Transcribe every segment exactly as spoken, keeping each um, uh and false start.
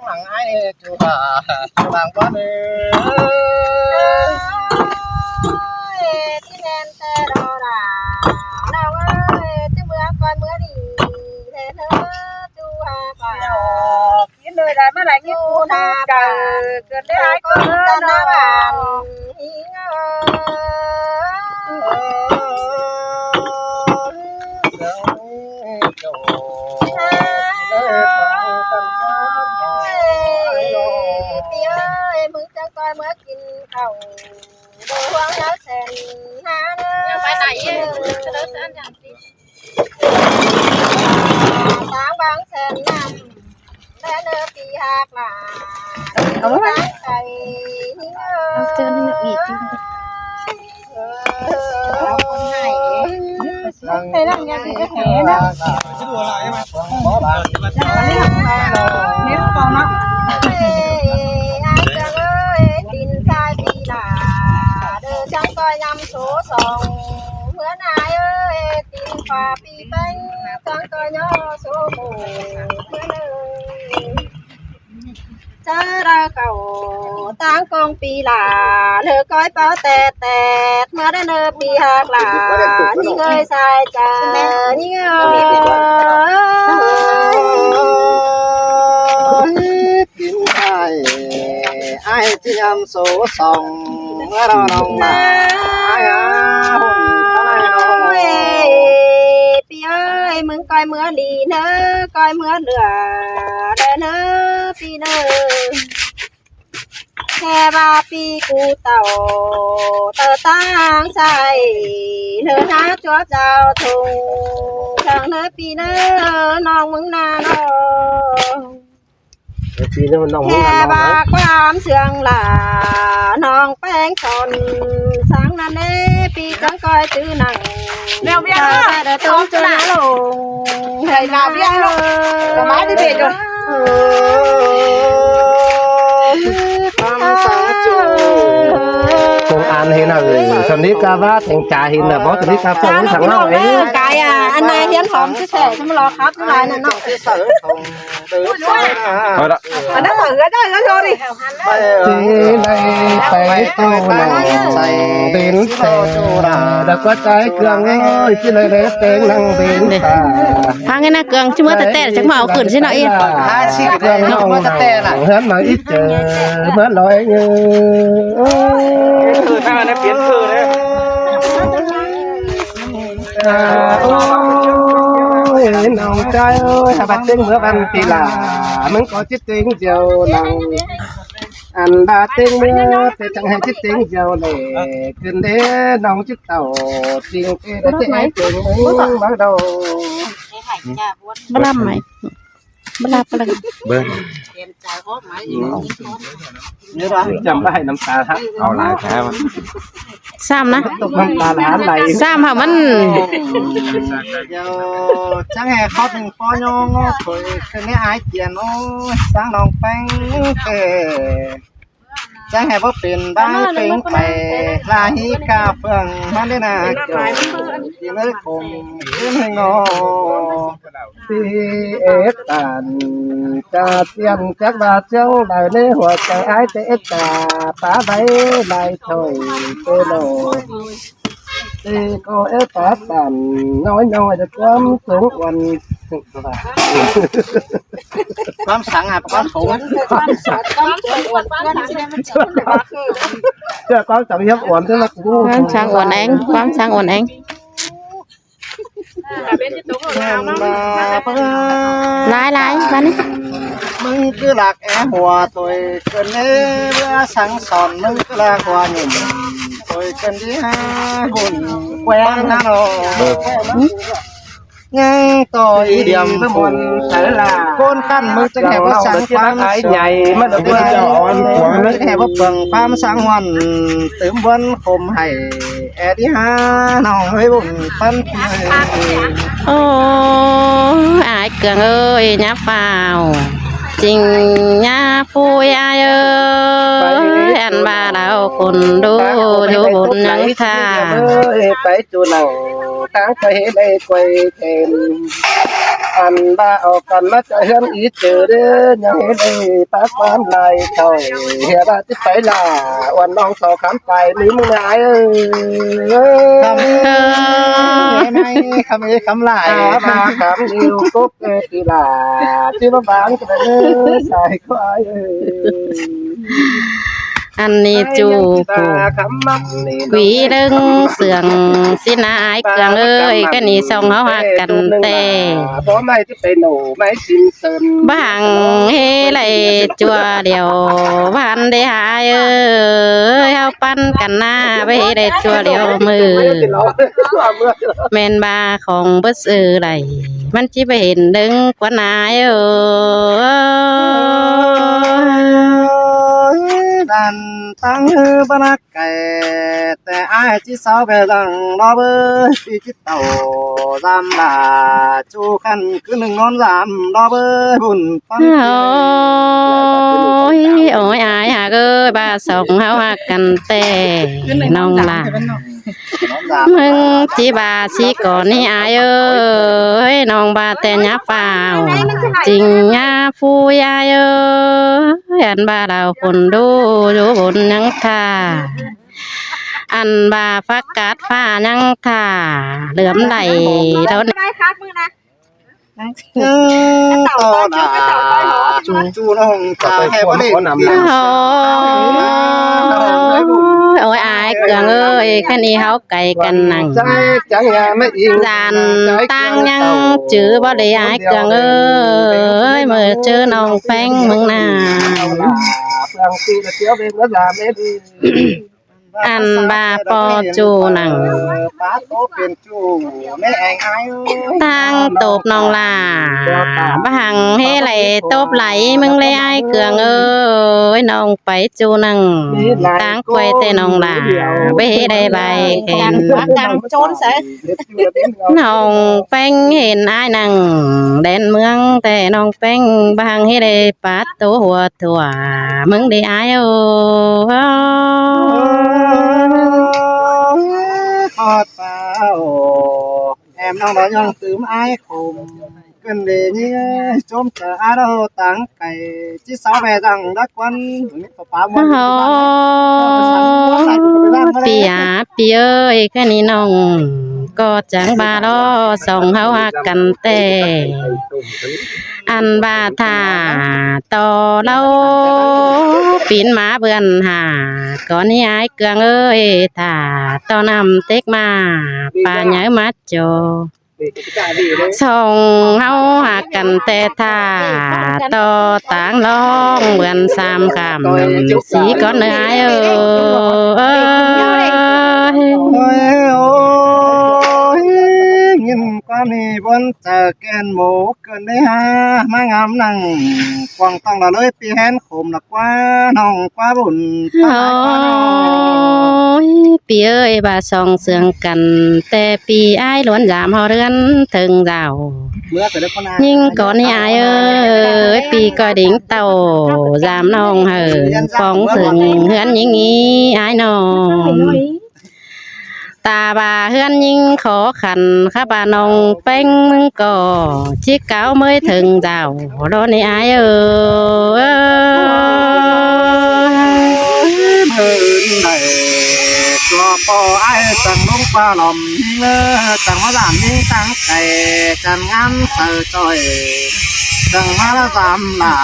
Lăng ai chu ha, lăng bón ơi. Ôi, tí nên tê đồ đà, lòng ơi, chứ mưa coi mưa đi, nên hứa chu ha, coi. Cái nơi đây mà lại cái khu nà cờ, cờ đấy ai con ta nó bàn, hí ngơ. Ôi, Pi ơi, mưng chăng coi mưa kin khẩu, đồ hoang láo sen há nơ. Phải tải ý, cái đó sẽ ăn nhạt tí. Sáng vắng sen nằm, bé nơ Pi hạc là. Ôi. Sáng cày hí ngơ. Ôi, chơi nó bị chung. Ôi. Thế là nhà chị có thể đó. Thế con đó. Ơi, ai chàng ơi, tin sai vì là đơ chàng coi năm số sòng. Mưa nai ơi, tin khoa vì bánh, chàng coi nhỏ số một. Mưa nơ. Chớ đa cầu táng công pi là lơ coi bao tẹt tẹt, mưa đa nơ pi hạc là những người sai chớ những người tin ai ai chỉ nhắm số sòng, mưa đa lòng mà ai à hùng tai lòng. Pi ơi, mưng coi mưa đi nơ, coi mưa lửa đa nơ Pi nơ. Khe ba Pi cu tàu tơ tang sai, nơ há chúa giao thông, thằng nơ Pi nơ, nong mưng na nong. Pi nơ, nong mưng na nong. Khe ba quam sương là nong peng son, sáng năn nê Pi chăng coi chữ nặng. Mèo mèo. Ba đa tông chữ na lông. Thầy là biết không? Có máy đi về rồi. Công an hên hả? Sân đi ca bát, thành trà hên là bó sân đi ca phong sẵn lắm ấy. Cái à, anh này hiến hóm chia sẻ cho nó lo khắp lại nè nó. Thôi đó. Ở đó ở đó đó thôi đi. Chỉ đây phải tô lòng đến xe đã có trái cương ơi, chỉ đây để tên năng đến ta. Phang cái na cương chứ mưa tè tè chắc mà áo khửn chứ nó yên. Hai xí cương lòng hớn mà ít chờ mưa nói như. Ôi, nòng trai ơi, hà bát tiếng mưa văn tì là, mưng có chít tiếng diều lòng. Ăn ba tiếng mưa, tê chẳng hay chít tiếng diều lệ, cơn đế nòng chít tàu, tiếng tê đã tê ai tiếng mưa bắt đầu. Blam mày. Blam, blam. Bơ. Nhớ đó, chăm bái năm ta hả? Ao lai thế mà. Sam na. Năm ta là lai. Sam hả măn. Yo, chăng hè khót đừng po nhong, thôi, cái này ai tiền ô, sáng lòng peng, kê. Chăng hè bố pin bang peng pè, la hi ca phường, măn đi na, kê. Thì mới cùng, đến hình ngô. Ti ết tàn, ca tiên chắc ba châu, bài lễ hùa trời ai tê ết tà, phá váy, bài thổi, tê nổ. Thì cô ấy có tàn nói nói được quán sống quần. Quán sáng à, quán sống. Quán sáng hiếp quán thế là cũng quán sáng quán anh, quán sáng quán anh. Lai lai, bắn đi. Mưng cứ lạc é hùa tôi cơn nê bữa sáng sòn mưng cứ lạc hùa nhìn tôi cơn đi ha hùn quen ha nô. Nhang to ý điểm phùng. Côn khăn mưng chắc hè bó sáng quán ái nhảy mà được quán. Chắc hè bó phường quán sáng hoàn tướm buôn khôm hảy é đi ha nòng hơi bụng phân. Ô, ai Cương ơi, nhá phao. Chính nhá phui ai ơi, ăn ba đào cồn đô, đô bồn nhang tha. Phải tu lòng, tháng quay đây quay thêm. Ăn ꞌva au căn ꞌmá ꞌchoi ꞌhướn ꞌí ꞌchớ đé, ꞌnhắng ꞌhế đảy ꞌpá ꞌquám lai thảu, ꞌhế ꞌva ꞌchí pay lả, uôn ꞌnọng so khắm pay ꞌmí ꞌmướng ải ơi. Khắm ꞌhế, khắm ꞌhế, khắm lai. À, ꞌva khắm ꞌiu cốc ꞌtị lả, ꞌchí ꞌmá báng ꞌchớ đé, sai ꞌquái ơi. Ăn ꞌnị ꞌchu phủ quí ꞌlớng sương ꞌsịn ꞌna ải Cương ơi, ꞌkhạy ꞌnị song ꞌháu ꞌhặc căn ꞌtẹ. Báu hẳn ꞌhế đảy ꞌchua điêu, ꞌva hẳn đảy hả ải ơi, ꞌháu ꞌpắn căn ꞌna, báu ꞌhế đảy ꞌchua điêu ꞌmự. ꞌMen ꞌva khong bớt sư đảy, ꞌmắn ꞌchí báu hên đớng ꞌquá ꞌna ải ơi. Đan ꞌtáng ꞌhứ bá ꞌnắc cai, ꞌtẹ ải ꞌchí sáu ꞌvẹ dăng ꞌlo báu, ꞌpi ꞌchí tảu dăm lả, ꞌchu khăn ꞌcứ ꞌnưng ꞌnón dăm ꞌlo báu, bun ꞌpắn. Ôi, ôi, ải ꞌhặc ơi, ꞌva song ꞌháu ꞌhặc căn ꞌtẹ, ꞌnọng lả. ꞌMứng ꞌchí ꞌva ꞌsị ꞌcọ ꞌnị ải ơi, ꞌnọng ꞌva ꞌtẹ ꞌnhá phao, ching ꞌnhá phui ải ơi, ăn ꞌva đao khôn đu, đu bôn ꞌnhắng thả, ăn ꞌva phák cát phả ꞌnhắng thả, lướm đảy đón. Ôi, ôi, ải Cương ơi, ꞌkhạy ꞌnị ꞌháu cai căn nẳng. Dản ꞌtáng ꞌnhắng chứ báu đảy ải Cương ơi, ꞌmự ꞌchớ ꞌnọng ꞌpéng ꞌmứng ꞌna. Ăn ꞌva ꞌpo ꞌchu nẳng ꞌtáng tốp ꞌnọng lả, báu hẳn ꞌhế đảy tốp đảy ꞌmứng ꞌlế ải Cương ơi, ꞌnọng pay ꞌchu nẳng ꞌtáng quay ꞌtẹ ꞌnọng lả, báu ꞌhế đảy ꞌvạy khen. ꞌNọng ꞌpéng hên ải nẳng đen ꞌmướng ꞌtẹ ꞌnọng ꞌpéng báu hẳn ꞌhế đảy pát tô hua thua ꞌmứng đảy ải ơi. Khót páo, em ꞌnọng ꞌlo ꞌnhắng tứm ải khôm, ꞌcứn đảy ꞌnhí chốm chaư ải ꞌlo ꞌtáng cai, ꞌchí sáu ꞌvẹ dăng đắc ꞌquắn. Ôi, ꞌpi à, ꞌpi ơi, ꞌkhạy ꞌnị ꞌnọng ꞌcọ chắng ꞌva ꞌlo song ꞌháu ꞌhặc căn ꞌtẹ. Ăn ꞌva thả ꞌto ꞌló pín ꞌmá bươn hả, ꞌcọ ꞌnị ải Cương ơi, thả ꞌto ꞌnặm tếc ꞌmá, pá nháư ꞌmá ꞌchọ. Song ꞌháu ꞌhặc căn ꞌtẹ thả ꞌto ꞌtáng ꞌlóng bươn sam khảm sí cón ꞌnớ ải ơi. Ôi, ôi, ꞌnhính ꞌquám ꞌnị bón chaư ken mô ꞌcợn đảy hả, ꞌmá ngắm nẳng quảng tong lỏ ꞌlới ꞌpi hén khôm lỏ ꞌquá, ꞌnọng ꞌquá bun. Ôi, ꞌpi ơi, ꞌva song sương căn ꞌtẹ ꞌpi ải ꞌluốn dăm ꞌhọ ꞌlươn thơng dảo. ꞌNhính ꞌcọ ꞌnị ải ơi, ꞌpi ꞌcoi đing tảu dăm ꞌnọng hảư phóng thơng ꞌhướn ꞌnhính ꞌnị ải ꞌnọng. Ta ꞌva ꞌhướn ꞌnhính khó khăn khắp ꞌva ꞌnọng ꞌpéng ꞌmứng ꞌcọ ꞌchí cáo ꞌmới thơng dảo ꞌlo ꞌnị ải ơi. ꞌMự đảy ꞌchua ꞌpo ải chắng ꞌlống ꞌquá lom ꞌnhính ơ, chắng ꞌmá dăm ꞌnhính ꞌtáng cai, chắng ngắm saư ꞌchoi, chắng ꞌmá dăm lả,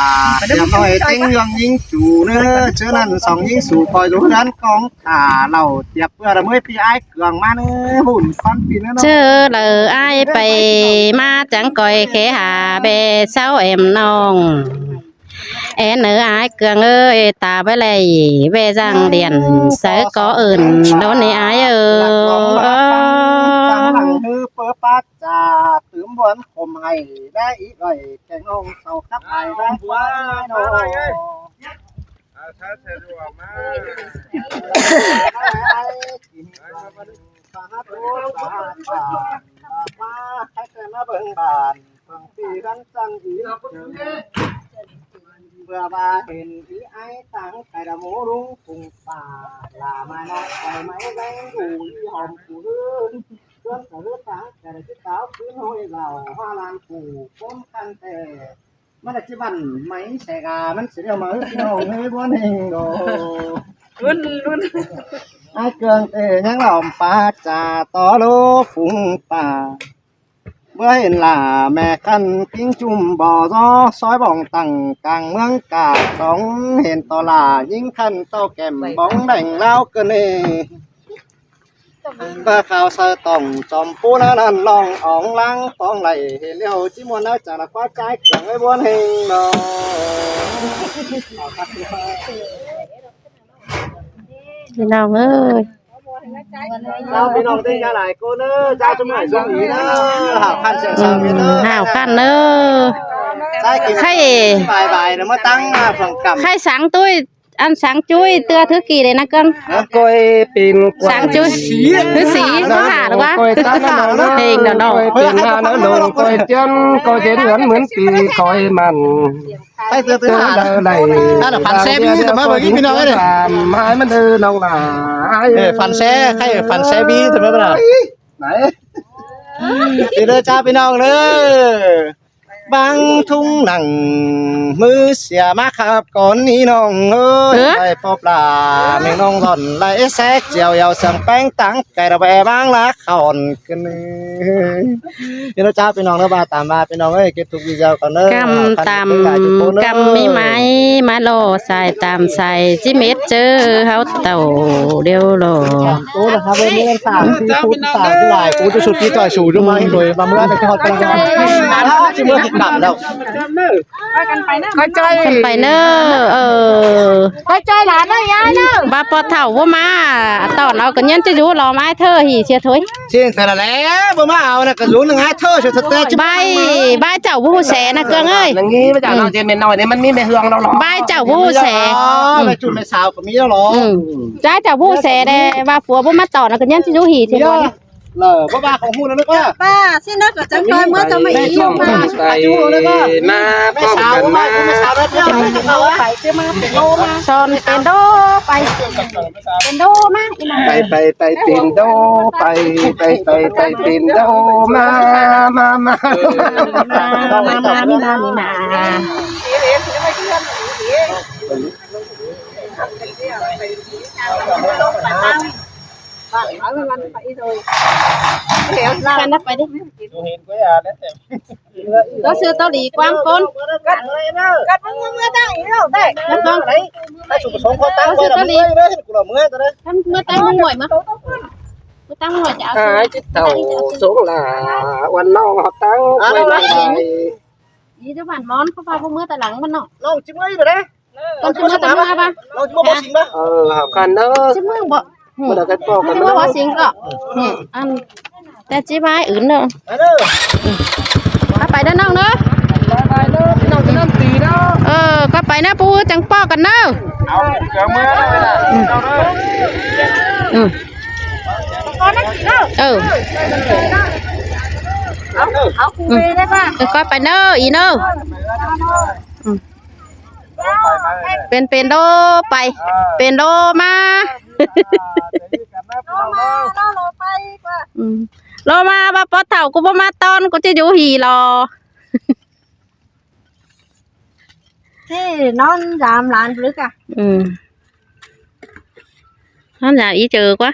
tiêm ꞌnọi ꞌtếng ꞌluống ꞌnhính chu ꞌnớ, ꞌchớ ꞌnặn song ꞌnhính su ꞌcoi dú ꞌhướn cóng thả lảu tiệp ꞌpưa đa ꞌmới ꞌpi ải Cương ꞌmá ꞌnớ, bun ꞌquám ꞌpi ꞌnớ ꞌnọng. ꞌChớ đaư ải pay ꞌmá chắng ꞌcoi khé hả ꞌvẹ sáu em ꞌnọng. Én ơ ải Cương ơi, ta báu đảy ꞌvẹ dăng điên, sáư ꞌcọ ứn ꞌlốn ꞌnị ải ơi. Chắng lăng ꞌhứ ꞌpưa pát chả tứm bón khôm hảy đảy ꞌí đảy keng ꞌnọng sau khắp ải đảy ꞌquá ꞌnọng. ꞌPưa ꞌva hên ꞌí ải ꞌtáng cai đa mô ꞌlung phung pả, lả ꞌmá ꞌnọng cai ꞌmá ꞌvén ꞌcú ꞌí hom ꞌcú ꞌhướn. ꞌcốn cả ꞌhướt tháng, cả đ ư ꞌchí táo cứ ꞌhôi lào hoa lan phủ ꞌcốn khăn tê. ꞌMắn đ ư ꞌchí băn máy xe gà, ꞌmắn sẽ đeo mà ꞌhướt ꞌchí ꞌhôi ꞌhới ꞌbuôn ꞌhêng đồ. ꞌLuôn, ꞌluôn. Ai cương tê ꞌnhắng lỏm pá chả tó lố phung pá. Báu hên lả mẹ khăn kính chum bò gió, sói bỏng tẳng cang ꞌmướng cả sóng, hên tó lả ꞌnhính khăn tau kẻm bóng đèn lao cơn ê. Ba khao sơ tỏng chòm pú ná năn ꞌlọng óng láng tóng lảy, hên ꞌlẹo ꞌchí ꞌmuôn ná chả là ꞌquá ꞌchái cương ꞌhới ꞌbuôn ꞌhêng đồ. ꞌPi ꞌnọng ơi. Chào ꞌpi ꞌnọng ꞌtếng ꞌchá lai ꞌcốn ớ, chào ꞌchum ải dông ý ná. Hảo khăn sẻng sẻng ꞌmí ná. Hảo khăn ớ. Khay bài bài nó mới tăng, à, phần cẩm. Khay sáng tui, ăn sáng chui, tưa thứ kỳ đấy ná cưng. Hả? Côi pin sáng chui. Thứ sí, có hả được không? Côi tắm nó nổ. Hình đó nổ. Côi pin nó nổ, côi chân, côi đến ngắn mướn pì, côi mặn. Khay tưa thứ hả? Đó là phản xe ꞌmí tắm ꞌmá ꞌmới ꞌpi ꞌnọng ới. Mái ꞌmắn ư ꞌnọng là ai. Ê, phản xe, khay phản xe ꞌmí tắm ꞌmá ꞌmới. Đấy. Thì đó chào ꞌpi ꞌnọng ới. Bang thung nẳng ꞌmứ sia ꞌmá khắp con ꞌnị ꞌnọng ơi. Hả? Đây pop là mình ꞌnọng dọn lại xéc chiều giàu sương peng táng cày đọc bè bang lá khòn cơn. Thì nó chào ꞌpi ꞌnọng ná, ba tảm ba ꞌpi ꞌnọng ơi, kết thúc video còn ná. Căm tăm, căm ꞌmí mái, mái lỏ sai tăm sai, ꞌchí mết ꞌchớ ꞌháu tảu điêu lỏ. Ố là ha bên ꞌmí tảm, tí phút tảm, tí lai, cú ꞌchớ sụt tí tỏi sủ ꞌchớ ꞌmá hên đuổi, ba ꞌmứa này cái hot cái hot. Á, ꞌchí ꞌmứa thịt tảm đâu. Khăn pay ná, ờ. Khăn pay ná, ờ. Khăn pay ná, ꞌnớ. Ba ꞌpo thảu ꞌmá, tỏn au ꞌcọ ꞌnhắng ꞌchí dú lo ꞌmá ꞌhới ꞌthơ hỉ sia thôi. ꞌChí ꞌnhắng ꞌthơ là lé, báu ꞌmá au ná ꞌcọ dú ꞌnhắng ꞌhới ꞌthơ sia thật tê. Bai, bai chảu ꞌhụ sé ná cương ơi. Năng ꞌnhí ꞌmá chả ꞌnhắng ꞌnhí ꞌmá ꞌnhắng ꞌnhí ꞌmá ꞌmí ꞌmá ꞌhướng ꞌnhắng ꞌnhắng. Bai chảu ꞌhụ sé. Ơ, ꞌmá ꞌchu ꞌmá sáo ꞌcọ ꞌmí ꞌnhắng ꞌnhắng. Bai chảu ꞌhụ sé đé, ba phua báu ꞌmá tỏn ꞌcọ ꞌnhắng ꞌchí dú hỉ sia thôi. Lỏ, báu ꞌmá khong ꞌhụ ná ꞌnớ ꞌpá. ꞌPá, ꞌsịn ꞌnớ ꞌcọ chắng ꞌchoi ꞌmứa ꞌchoi ꞌmá ꞌnhắng ꞌnhắng ꞌnhắng. Pai, ꞌmá, ꞌpá sáo, ꞌmá sáo ꞌnớ. Son pên đô, pai. Pên đô ꞌmá, ꞌnhắng. Pai, pai, pai, pên đô, pai, pai, pai, pên đô, ꞌmá, ꞌmá, ꞌmá. ꞌMá, ꞌmá, ꞌmí ꞌmá, ꞌmí ꞌmá. Khăn đắp pay đi. Tỏ sư tỏ đi quang ꞌcốn. Cắt ꞌmứa ꞌmứa tăng ý đâu đây. Cắt ꞌmứa. Tỏ sư tỏ đi. Cắt ꞌmứa tăng ꞌmướng muội ꞌmá. ꞌMứa tăng ꞌmướng muội chả. Ai ꞌchí thảu sống là ꞌuôn ꞌnọng ꞌhọt tăng quay lại. Đi cho bản món, không phải không ꞌmứa ta lắng ꞌmắn ꞌnớ. ꞌNọng ꞌchí ꞌmứa đi mà đấy. Con ꞌchí ꞌmứa ta ꞌmứa ba. ꞌNọng ꞌchí ꞌmứa bó xính ba. Ờ, hảo khăn ꞌnớ. ꞌChí ꞌmứa bó. Bó đa cái bó khăn ꞌnớ. ꞌChí ꞌmứa bó xính ꞌcọ. Ăn. Ta ꞌchí bai ứn ꞌnớ. Ăn ꞌnớ. Ơ, pay ꞌnớ ꞌnọng ꞌnớ. Pay, pay ꞌnớ, ꞌnọng ꞌchí ꞌnặn tí ꞌnớ. Ờ, ꞌcọ pay ꞌnớ pu chắng ꞌpọ căn ꞌnớ. Áo cứng cứng ꞌmứa ꞌnớ. Ừ. Ừ. Áo, áo cù bê đấy ba. Ừ, ꞌcọ pay ꞌnớ, ꞌnị ꞌnớ. Ừ. Pên, pên đô pay. Pên đô ꞌmá. Ừ. Đô ꞌmá, ba ꞌpo thảu ꞌcọ báu ꞌmá ꞌtọn, ꞌcọ ꞌchí dú hỉ lo. Thế nó dám lán bự à? Ừ. Nó dám ý chớ ꞌquá.